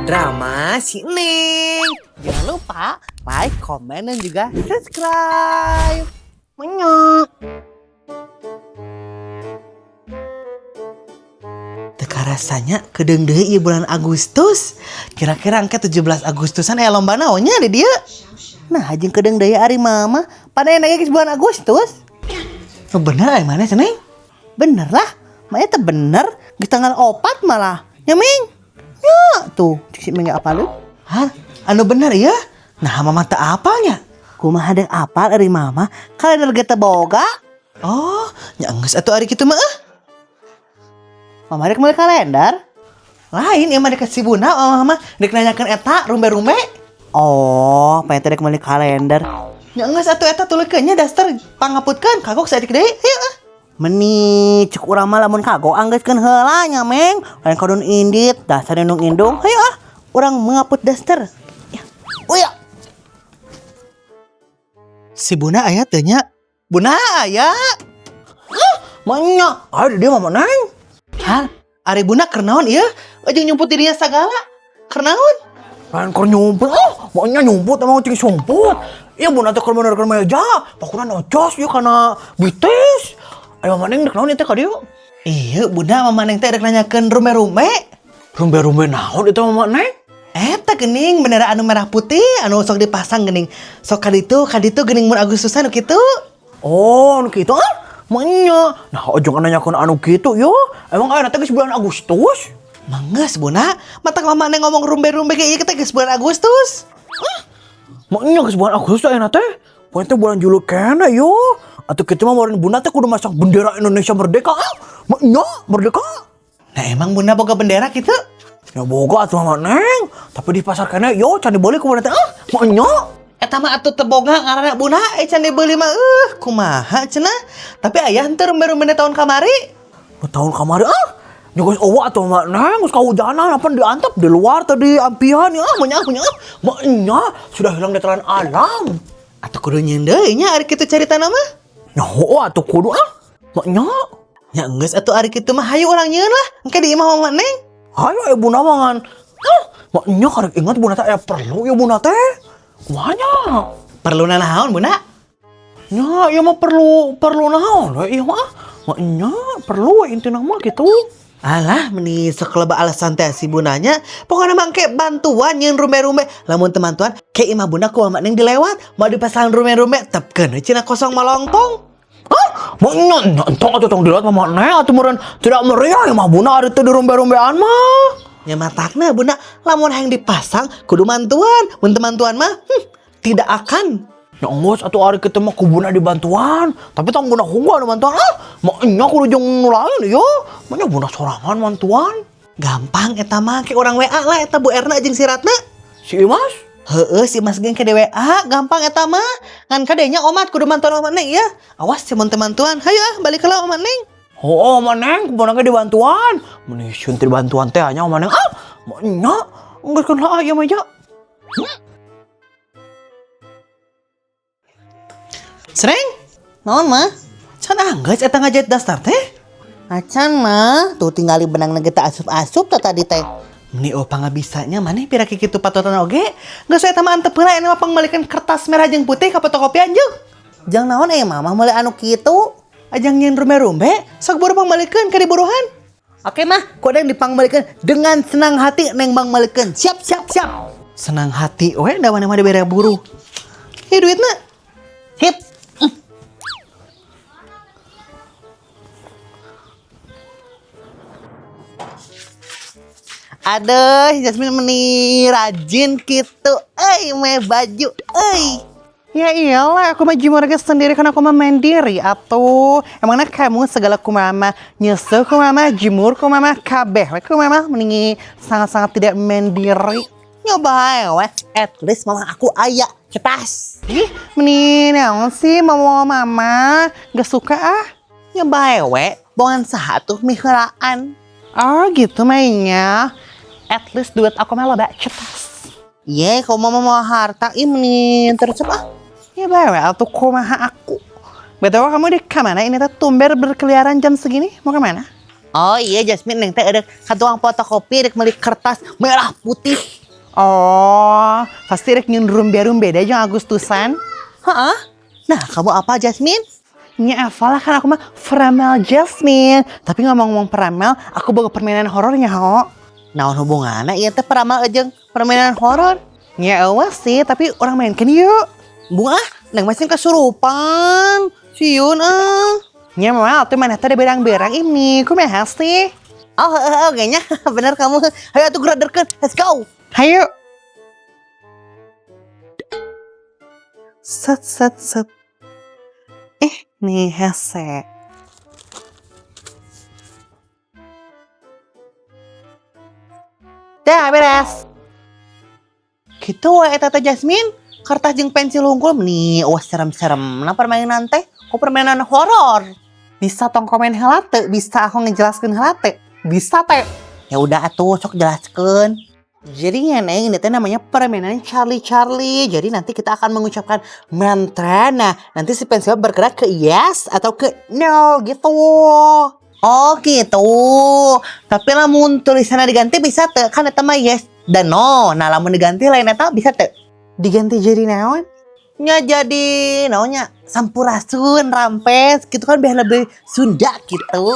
Drama si Neng. Jangan lupa like, komen, dan juga subscribe. Menyok. Teu karasanya kedeung deui ieu bulan Agustus. Kira-kira engke 17 Agustusan aya lomba naon nya di dieu? Nah, jeung kedeung deui ari mama. Pada yang geus bulan Agustus. Oh, bener aya mana cenah? Bener lah. Makanya teh bener. Geus tanggal 4 malah. Ya Ming. Ya tuh, cik si Ming apa lu? Hah? Anu bener ya? Nah, mama teu apalnya. Kumaha deuk apal ari mama? Kalender ge teu boga. Oh, nya geus atuh ari kitu mah ah. Mama rek meuli kalender? Lain, ieu mah deket si Bunda, mama mah rek nanyakeun eta rumbe-rumbe. Oh, pengen teh rek meuli kalender. Nya geus atuh eta tuluykeun nya daster pangaputkeun kagok saeutik deui. Hayu ah. Meni cek urang mah lamun kagok anggeuskeun heula nya Meng. Lain kadon indit dasar indung-indung. Hayu ah, urang mengaput daster. Ya. Uya. Si Bunda aya teu nya? Bunda aya. Hah, manya? Aya di dieu mah Neng. Hah? Ari Bunda keur naon ieu? Jeung nyumput dirinya sagala. Keur naon? Lain keur nyumput, ah, maunya nyumput emang cing sumput. Iya Bunda teh keur bener-bener meja, pakuna nocos ieu kana bitis. Ayo mama Neng dek naon ieu teh ka dieu? Iya, Bunda mama Neng teh rek nanyakeun rumbe-rumbe. Rumbe-rumbe naon itu mama Neng? Eta geuning bendera anu merah putih anu sok dipasang geuning. Sok kaditu geuning mun Agustusan nu kitu. Oh, anu kitu ah? Manya. Nah, ojong nanyakeun anu kitu yo. Emang aya teh geus bulan Agustus? Manggeus Bunda, matak mama Neng ngomong rumbe-rumbe ge ieu teh geus bulan Agustus. Hah? Manya geus bulan Agustus aya teh? Poe teh bulan Juli keneh yo. Atuh kitu mah meureun Bunda teh kudu masang bendera Indonesia merdeka ah. Manya merdeka. Nah emang Bunda boga bendera kitu? Ya boga atuh mama Neng, tapi di pasar keneh yo can dibeli ku Bunda teh ah. Manya. Eta mah atuh teu boga ngaranna Bunda, can dibeli mah kumaha cenah. Tapi aya henteu rumbe-rumbe tahun kamari? Tahun kamari ah. Nya geus eueuh atuh mama Neng, geus kahujanan apa diantep di luar tadi ampihan ya, manya manya. Manya sudah hilang di telan alam. Atuh kudu nyieun deui nya ari kitu caritana mah. Nya heueuh atuh kudu ah. Manya. Nya geus atuh ari kitu mah hayu urang nyieun lah. Engke di imah mama Neng. Hayu Bunda mah ngan. Ah, maknya karek ingat Bunda teh aya perlu ya Bunda teh. Kumaha nya? Perlu naon Bunda? Nya ieu mah perlu naon we ieu mah. Maknya perlu we intina mah kitu. Alah, meni sok loba alasan teh si Bundanya. Pokokna mah engke bantuan nyieun rumbe-rumbe. Lamun teu mantuan, ke imah Bunda ku mama Neng dilewat. Mau dipasang rumbe-rumbe, tepkeun we cenah kosong malongtong. Hah? Maknya entong atuh tong dilewat mama Neng atuh meureun tidak meriah imah Bunda ari teu dirumbe-rumbean mah. Nya matakna Bunda, lamun hayang dipasang kudu mantuan. Mun teu mantuan mah, tidak akan. Ya geus atuh ari kitu mah ku Bunda dibantuan, tapi tong Bunda hungkul anu bantuan ah. Maknya kudu jeung nu lain ieu. Maknya Bunda sorangan mantuan. Gampang eta mah ke urang WA lah eta Bu Erna jeung si Ratna. Si Imas? Heeh, si Imas ge ke di WA, gampang eta mah. Ngan kadenya omat kudu mantuan mama Neng ya. Awas si mun teu mantuan. Hayu ah balik heula mama Neng. Heeh, mama Neng, ku Bunda ge dibantuan. Mun sieun teu dibantuan teh nya mama Neng ah. Maknya geus keun lah ieu mah ja. Sreng? Naon mah? Can anggeus eta ngajahit dastar teh? Acan mah, tuh tinggali benang ge teh asup-asup teh tadi teh. Meni opa ngabisanya maneh pira kitu patotan oge? Geus eta mah antep heula aya mah pangmeulikeun kertas merah jeung putih ka fotokopian jeung. Jang naon aya mama meuli anu kitu? Ajang nyieun rumbe-rumbe, sok buru pangmeulikeun ka diburuhan. Oke mah, ku neng dipangmeulikeun dengan senang hati neng mangmeulikeun. Siap siap siap. Senang hati we da maneh mah dibere buruh. Ieu duitna. Sip. Aduh, Jasmine meni rajin gitu. Euy, meh baju, euy. Ya iyalah, aku mah jemur ge sendiri karena aku mah mandiri atuh. Emangnya kamu segala kumama nyeseh kumama jemur kumama kabeh we kumama mendingi sangat-sangat tidak mandiri. Nyoba we, at least mama aku aya cetas. Ih, meni naon sih mama mama gak suka ah. Nyoba we, bongan saha tuh miheulaan. Oh gitu mainnya. At least duit aku mah loba cetas. Ye, kalau mama mau harta ih meni terus ah. Ya bae atuh kumaha aku. BTW kamu di kemana ini teh tumber berkeliaran jam segini? Mau kemana? Oh iya Jasmine, neng teh ada ka tukang fotokopi rek meuli kertas merah putih. Oh, pasti rek nyieun rumbe-rumbe deh jeung Agustusan. Heeh. Nah, kamu apa Jasmine? Nya Eva lah, kan aku mah Pramel Jasmine. Tapi ngomong-ngomong Pramel, aku bawa permainan horornya ho. Naon hubunganna ieu teh peramal jeung permainan horor? Nya awas sih, tapi urang mainkeun yuk. Bunga, neng masih kesurupan. Sieun ah. Nya moal tuh mana teh berang-berang ini, kumaha sih? Oh, heeh, kayaknya bener kamu. Hayo atuh geraderkeun. Let's go. Hayo. Set set set. Nih hese. Dah beres. Gitu we eta teh Jasmine. Kertas jeung pensil hungkul nih, wah serem-serem. Nah permainan teh, kok permainan horor. Bisa tong komen heula teu? Bisa aku ngejelaskeun heula teu? Bisa teh. Ya udah atuh sok jelaskeun. Jadi ya Neng, ini teh namanya permainan Charlie Charlie. Jadi nanti kita akan mengucapkan mantra. Nah, nanti si pensil bergerak ke yes atau ke no gitu. Oh gitu. Tapi lamun tulisannya diganti bisa teu? Kan eta mah yes dan no. Nah, lamun diganti lain eta bisa teu? Diganti jadi naon? Nya jadi naonnya sampurasun, rampes gitu kan biar lebih Sunda gitu.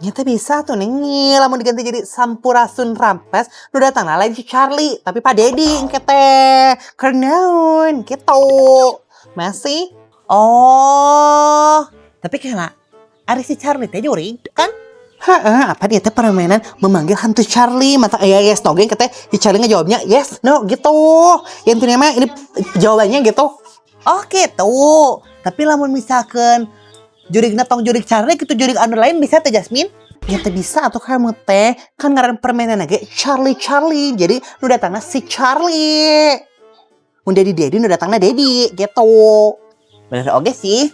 Nyata bisa tuh Neng, lamun diganti jadi sampurasun rampes, nu datang lain si Charlie, tapi Pak Dedi engke teh. Kernaun gitu. Masih? Oh, tapi kela ari si Charlie teh jurig kan? Heeh, apa dia teh permainan memanggil hantu Charlie, mata ya yes no geng teh si Charlie ngejawabnya yes no gitu. Yang intinya mah ini jawabannya gitu. Oh gitu. Tapi lamun misalkan jurigna tong jurig Charlie gitu jurig anu lain bisa teh Jasmine? Ya teh bisa atuh kamu teh, kan ngaran permainan ge Charlie Charlie. Jadi nu datangna si Charlie. Mun Dedi Dedi nu datangna Dedi gitu. Bener oge sih.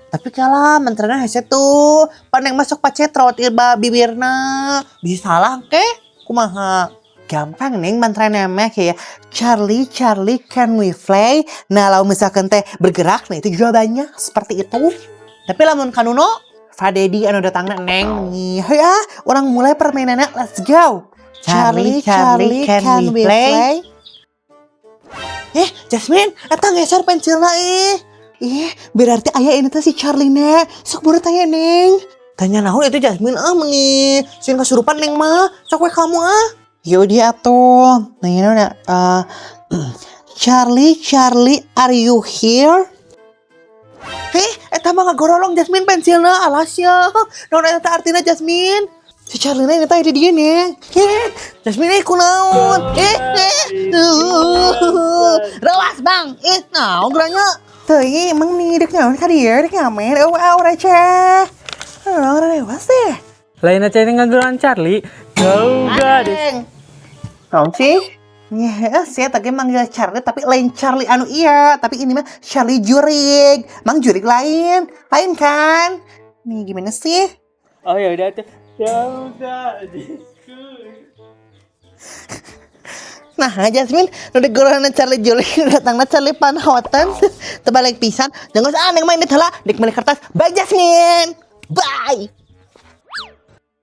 Tapi kalah mantrana hese tuh paneng masuk pacetrot irba bibirna bisa salah ke kumaha. Gampang neng mantrana mah kayak Charlie Charlie can we play. Nah lalu misalkan teh bergerak, nah itu jawabannya seperti itu. Tapi lamun kanuno Fa Dedi anu datangna neng nih. Hayo ah, urang mulai permainannya, let's go. Charlie, Charlie, can we play? Jasmine, eta ngeser pensilna ih. Ih, berarti ayah ini tuh si Charlie na. Sok buru tanya neng. Tanya naon itu Jasmine ah meni sieun kasurupan neng mah. Sok we kamu ah. Yaudah atuh. Nah, ini udah, Charlie, Charlie, are you here? Heh, eta mah ngagorolong Jasmine pensilna alas ya. Naon eta artina Jasmine? Si Charlie na ini teh di dieu nih. Eh, Jasmine eh kunaon? Rewas bang. Naon geranya? Tuh, emang nih dek naon ka dieu dek ngamen eueuh eueuh receh. Orang rewas deh. Lain aja ini ngageran Charlie. Kau gadis. Naon sih? Ya, saya tadi manggil Charlie tapi lain Charlie anu iya, tapi ini mah Charlie jurig. Mang jurig lain. Lain kan? Nih gimana sih? Oh ya udah tuh. Kau gadisku. Nah, Jasmine, nu digorona Charlie Jurig, datangna Charlie Panhoten. Terbalik pisan. Jangan ah neng main heula, dek meuli kertas. Bye Jasmine. Bye.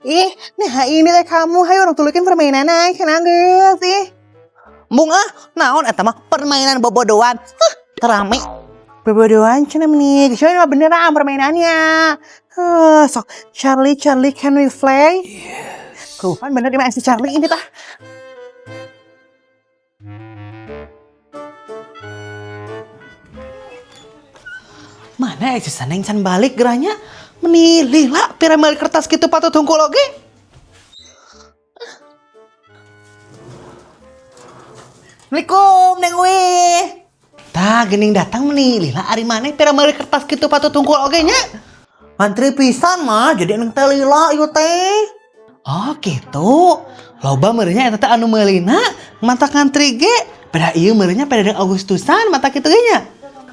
Ih, nah ini teh kamu, hayo urang tulukeun permainan cenah geus ih. Embung ah, naon eta mah permainan bobodoan. Huh, terame. Bobodoan cenah meni, kecuali mah beneran permainannya. Huh, sok Charlie Charlie can we play? Yes. Kan bener di si Charlie ini tah. Mana ya si Neng can balik geranya? Meni lila pira meuli kertas kitu patut hungkul oge. Assalamualaikum Neng Wi. Tah geuning datang meni lila ari maneh pira meuli kertas kitu patut hungkul oge nya. Mantri pisan mah jadi neng teh lila ieu teh. Oh gitu. Loba meureunya eta teh anu meulina matak ngantri ge. Pada ieu meureunya pada Agustusan mata kitu ge nya.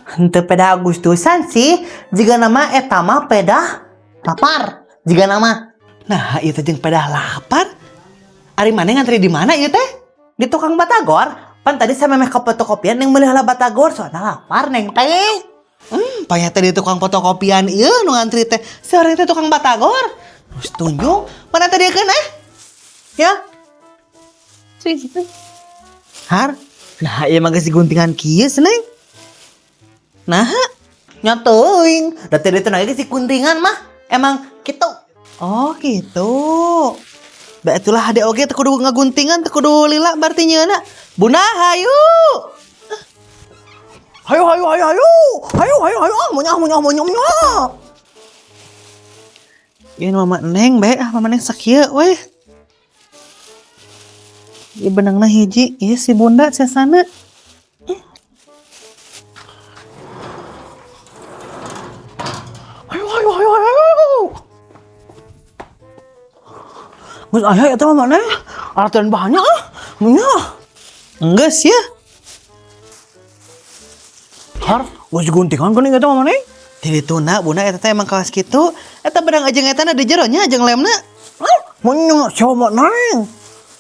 Henteu peda Agustusan sih, jiga nama eta mah pedah lapar, jiga nama. Nah, ieu teh jeung pedah lapar. Ari maneh ngantri di mana ieu teh? Di tukang batagor. Pan tadi saya memeh ke fotokopian yang meuli heula batagor, soalnya lapar neng teh. Payah teh di tukang fotokopian ieu nu ngantri teh. Seorang teh tukang batagor. Terus tunjung, mana tadi kan eh? Ya. Sini. Har. Nah, ieu mah geus diguntingan kieu, Neng. Nah, nya teuing. Da tadi teh geus diguntingan mah. Emang gitu. Oh, gitu. Ba itulah hade oge teu kudu ngaguntingan, teu kudu lila berarti nyeuna. Bunda, hayu. Hayu hayu hayu hayu. Hayu hayu hayu ah monyah monyah monyah monyah. Ini mama Neng bae ah, mama Neng sakieu weh. Ieu benangna hiji, ieu si Bunda sesana. Hayu hayu hayu hayu. Geus aya eta mah maneh. Alat dan bahannya ah. Monyah. Enggeus ya. Har, geus diguntingan geuning eta mah maneh. Di tuna Bunda eta teh emang kawas kitu. Eta benang ajeng eta na di jero nya jeung lemna. Ah, monyah siapa mah Neng.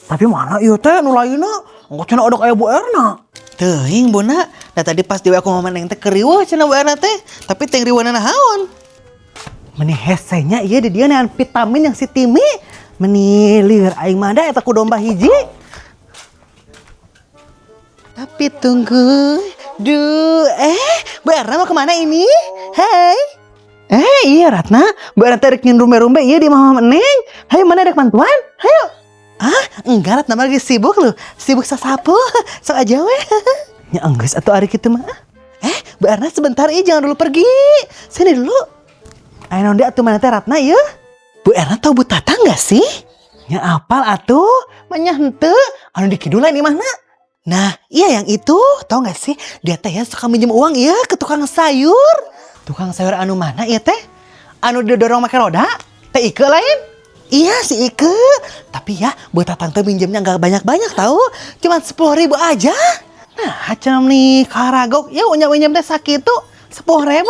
Tapi mana ieu teh nu lainna? Engko cenah ada aya Bu Erna. Teuing Bunda, da tadi pas di aku mama Neng teh keriweuh cenah Bu Erna teh, tapi teh riweuhna naon? Meni hesenya ieu di dieu nean vitamin yang si Timi. Meni lieur aing mah da eta ku domba hiji. Tapi tunggu, duh, Bu Erna mau kemana ini? Hei, iya Ratna, Bu Erna teh rek nyeun rumbe-rumbe iya di mama Neng. Hayo mana ada bantuan? Hayo. Ah, enggak, Ratna mah lagi sibuk loh, sibuk sasapu, sok aja weh. Ya enggeus atuh ari kitu mah. Bu Erna sebentar iya jangan dulu pergi. Sini dulu. Ayo naon atuh mana teh Ratna ieu? Bu Erna tahu Bu Tata nggak sih? Ya apal atuh, manya henteu, anu di kidul lain imahna. Nah, iya yang itu, tau gak sih? Dia teh ya suka minjem uang iya ke tukang sayur. Tukang sayur anu mana iya teh? Anu didorong pakai roda? Teh Ike lain? Iya si Ike. Tapi ya, Bu Tatang teh minjemnya nggak banyak-banyak tahu. Cuman 10.000 aja. Nah, macam nih karagok ya unyam-unyam teh sakit tuh 10.000.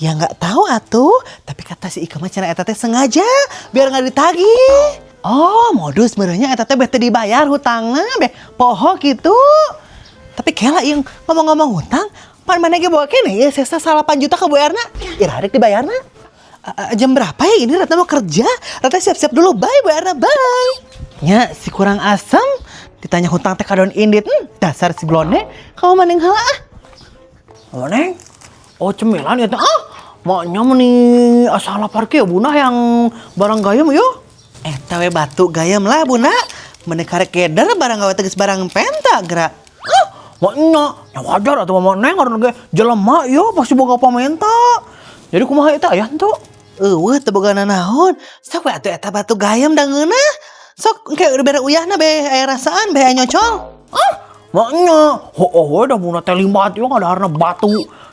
Ya nggak tahu atuh, tapi kata si Ike mah cenah eta teh sengaja biar nggak ditagih. Oh, modus merenya eta teh beh teu dibayar hutangna, beh poho gitu. Tapi kela yang ngomong-ngomong hutang, pan mana ge bawa kene ya sesa 8 juta ke Bu Erna. Ira rek dibayarna. Jam berapa ya ini Ratna mau kerja? Ratna siap-siap dulu. Bye Bu Erna, bye. Nya si kurang asam ditanya hutang teh kadon indit. Dasar si blonde, kamu maneng heula ah. Oh, Neng. Oh, cemilan ya teh. Ah, maknya meni asal lapar kieu Bunda yang barang gayem ieu. Eta we batu gayem lah Bunda. Meni karek keder barang gawe tegas barang penta gerak. Ah, maknya ya wajar atuh mama Neng karena ge jelema ieu pasti boga pamenta. Jadi kumaha eta aya henteu? Eueuh teu boga nanaon. Sok we atuh eta batu gayem da ngeunah. Sok engke udah bere uyahna be aya rasaan be aya nyocol. Ah, maknya heueuh we da Bunda teh limbat ieu ngadaharna batu.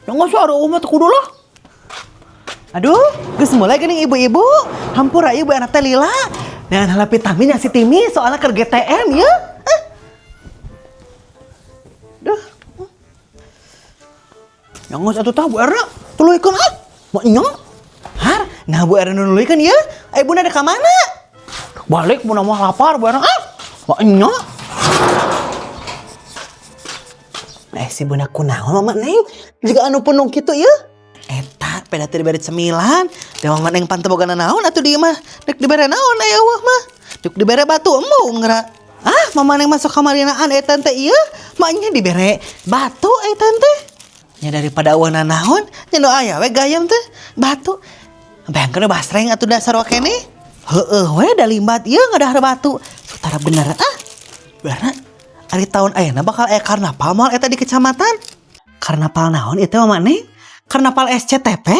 Ya geus ada umat kudu lah. Aduh, geus mulai geuning ibu-ibu. Hampura ieu Bu Erna teh lila. Neangan heula vitamin yang si Timi soalnya keur GTM ya. Ah. Duh. Ya geus atuh tah Bu Erna, tuluikeun ah. Maknya Har, nah Bu Erna nu nuluykeun ieu. Ai Bunda ada ka mana? Balik Bunda mah lapar Bu Erna ah. Maknya Si Bunda kunaon Mama Neng? Jika anu penuh kitu ieu. Eta peda teh dibere cemilan, da Mama Neng pan teu boga naon atuh dieu mah. Dek dibere naon aya eueuh mah. Dek dibere batu embung geura. Ah, Mama Neng masuk kamarinaan eta teh ieu, maknya dibere batu eta teh. Nya daripada eueuh nanaon, nya nu aya we gayem teh batu. Bayangkeun basreng atuh dasar keneh. Heueuh we da limbat ieu ngadahar batu. Sutara bener ah. Bener. Ari tahun ayeuna bakal aya karnaval moal eta di kecamatan? Karnaval naon itu Mama Neng? Karnaval SCTP?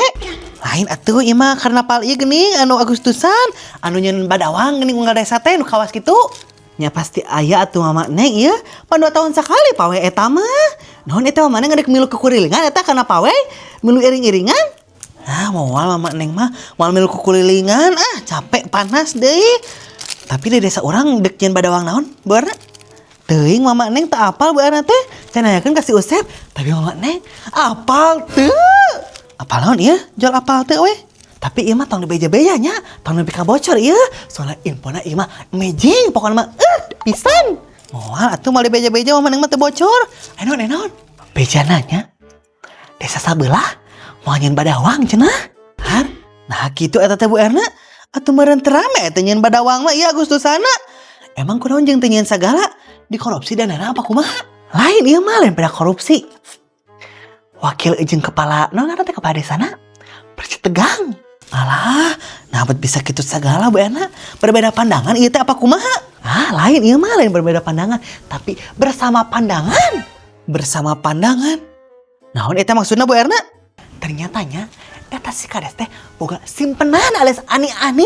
Lain atuh ieu mah karnaval ieu geuning anu Agustusan, anu nyeun badawang geuning unggal desa teh nu kawas kitu. Nya pasti aya atuh Mama Neng ieu, pan 2 tahun sakali pawe eta mah. Naon eta Mama Neng ngadek milu kukurilingan eta kana pawe? Milu iring-iringan? Ah, moal Mama Neng mah, moal milu kukulilingan, ah capek panas deui. Tapi di desa urang dek nyeun badawang naon, Bu Erna? Teuing Mama Neng tak apal Bu Erna teh. Saya nanyakeun ka si Usep, tapi Mama Neng apal teu. Apal naon ieu? Jual apal teu we. Tapi ieu mah tong dibeja-beja nya, tong nepi ka bocor ieu. Soalna infona ieu mah amazing pokona mah pisan. Moal atuh moal dibeja-beja Mama Neng mah teu bocor. Aya naon, aya naon? Bejana nya. Desa sabelah moal nyeun badawang cenah. Har, nah kitu eta teh Bu Erna. Atuh meureun teu rame teh nyieun badawang mah ieu Agustusana. Emang kunaon jeung teu nyieun sagala? Dikorupsi danana apa kumaha? Lain ieu mah, lain pada korupsi. Wakil jeung kepala naon ngaranna teh, kepala desana bersih tegang. Alah, nah bisa kitu sagala, Bu Erna. Berbeda pandangan ieu teh apa kumaha? Ah, lain ieu mah, lain berbeda pandangan, tapi bersama pandangan. Bersama pandangan. Naon eta maksudna, Bu Erna? Ternyata nya eta si kades teh boga simpenan alias ani-ani.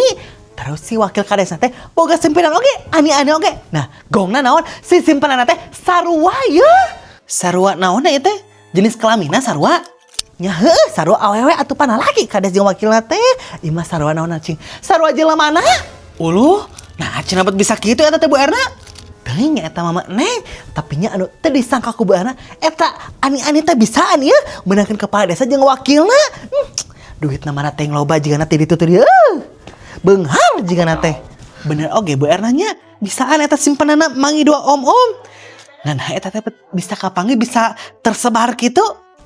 Terus si wakil kades teh boga simpenan oge, ani-ani oge. Nah, gongna naon? Si simpenan teh sarua ye. Sarua naon ieu teh? Jenis kelamina sarua? Nya heueuh, sarua awewe atuh, pana lagi kades jeung wakilna teh. Ieu mah sarua naon cing? Sarua jelemana? Uluh, nah cenah bet bisa kitu eta teh, Bu Erna. Teuing eta Mama Neng, tapi nya anu teu disangka ku Bu Erna eta ani-ani teh bisaan ieu meunangkeun kepala desa jeung wakilna. Duitna mana teh loba jigana teh ditu teh dieu. Beunghar jigana teh. Bener oge Bu Erna nya, bisaan eta simpenanna mangi dua om-om. Ngan eta teh bisa kapanggih, bisa tersebar gitu.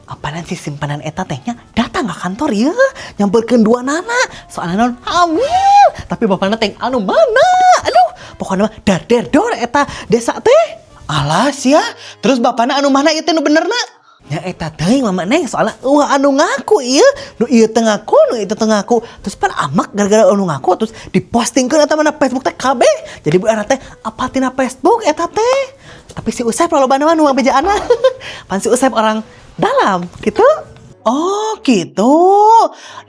Apaan sih, simpanan eta tehnya datang ke kantor ya, nyamperkeun dua nana soalnya naon, hamil, tapi bapakna teh anu mana, aduh, pokoknya mah dar der dor eta desa teh. Alah sia, terus bapakna anu mana ieu teh nu benerna nya? Eta teuing Mama Neng, soalnya euweuh anu ngaku ieu, nu ieu teu ngaku, nu itu teu ngaku, terus pan amak gara-gara anu ngaku, terus dipostingkeun eta mana Facebook teh kabeh. Jadi Bu Erna teh apa tina Facebook eta teh, tapi si Usep lolobana mah nu bejaana pan si Usep orang dalam gitu. Oh gitu,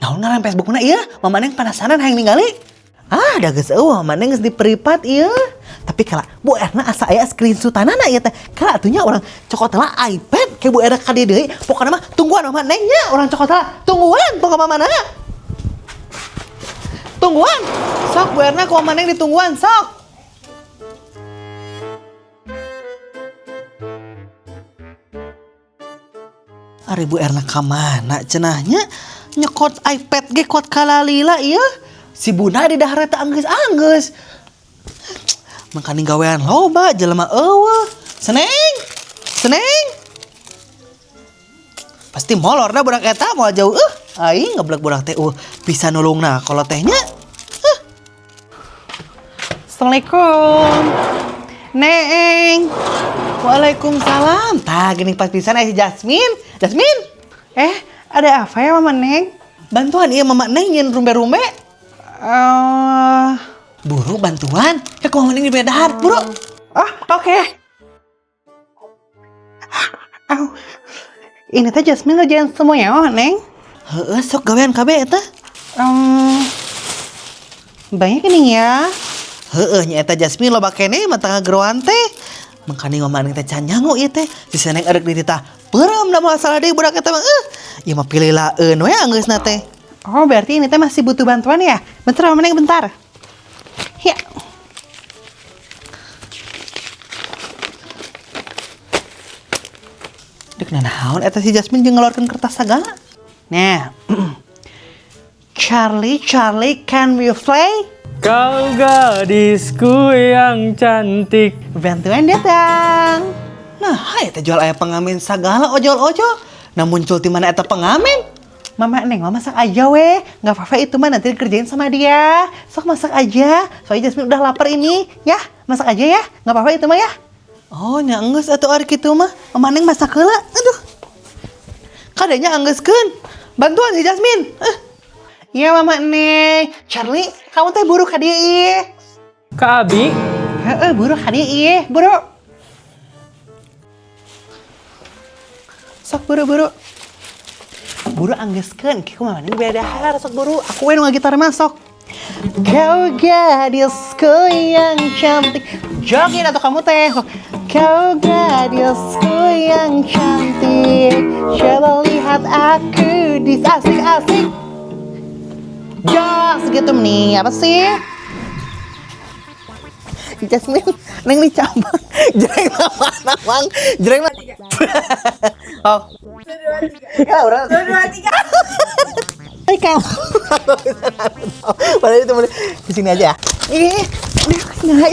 naon ngaran Facebookna ieu? Mama Neng penasaran hayang ningali. Ah, da geus euweuh, Mama Neng geus diperipat ieu. Tapi kala Bu Erna asa aya screenshotanana ieu teh. Kala atuh nya, urang cokot lah iPad ke Bu Erna ka dieu deui. Pokona mah tungguan Mama Neng nya, urang cokot lah. Tungguan pokok mana? Tungguan. Sok Bu Erna, ku Mama Neng ditungguan sok. Ari Bu Erna ka mana cenahnya, nyokot iPad ge kot kalalila ieu. Si Buna di dahar teh anggeus-anggeus. Mangkaning gawean loba jelema euweuh. Seneng. Seneng. Pasti molor dah budak eta, moal jauh. Aing ngeblek budak teh bisa nulungna kalau tehnya. Assalamualaikum. Neng. Waalaikumsalam. Tah gini pas pisan aya si Jasmine. Jasmine. Eh, ada apa ya, Mama Neng? Bantuan iya Mama Neng nyieun rumbe-rumbe. Eh, Buru bantuan. Ya ku Mama Neng di dahar, buru. Oh, oke. Au. Ini teh Jasmine ngerjain semuanya, Mama Neng. Heeh, sok gawean kabeh eta. Banyak ini ya. Heeh, nya eta Jasmine loba keneh mah ngageroan teh. Mangkani Mama Neng teh can nyangu ieu teh. Si Seneng arek dititah peureum da moal salah deui budak eta mah. Ieu mah pilih laeun we anggeusna teh. Oh, berarti ini teh masih butuh bantuan ya? Bentar, Mama Neng, bentar. Ya. Dek nanaon eta si Jasmine jeung ngeluarkeun kertas sagala. Nah. Charlie, Charlie, can we play? Kau gadisku yang cantik. Bantuan datang. Nah, hai eta jual aya pengamen sagala ojol-ojol. Nah, muncul di mana eta pengamen? Mama Neng, mama masak aja weh. Nggak apa-apa itu mah nanti dikerjain sama dia. Sok masak aja. Soalnya Jasmine udah lapar ini. Ya, masak aja ya. Nggak apa-apa itu mah ya. Oh, nya enggeus atuh ari kitu mah. Mama Neng masak heula. Aduh. Kadenya anggeuskeun. Bantuan si Jasmine. Eh. Iya Mama Neng. Charlie, kamu teh buru ka dieu ieu. Kak Abi, Heeh, buru ka dieu ieu, buru. Sok buru buru. Buru anggeuskeun, ki ku Mama Neng beda dahar, sok buru. Aku we nu ngagitar mah sok. Kau gadisku yang cantik. Joget atau kamu teh. Sok. Kau gadisku yang cantik. Coba lihat aku di asik-asik. Jos gitu nih, apa sih? Jasmine, Neng dicambang. Jreng mana, Mang? Jreng mana? Oh. Ya, udah. Dua, tiga. Hai kamu. Padahal itu boleh di sini aja. Ih, nah.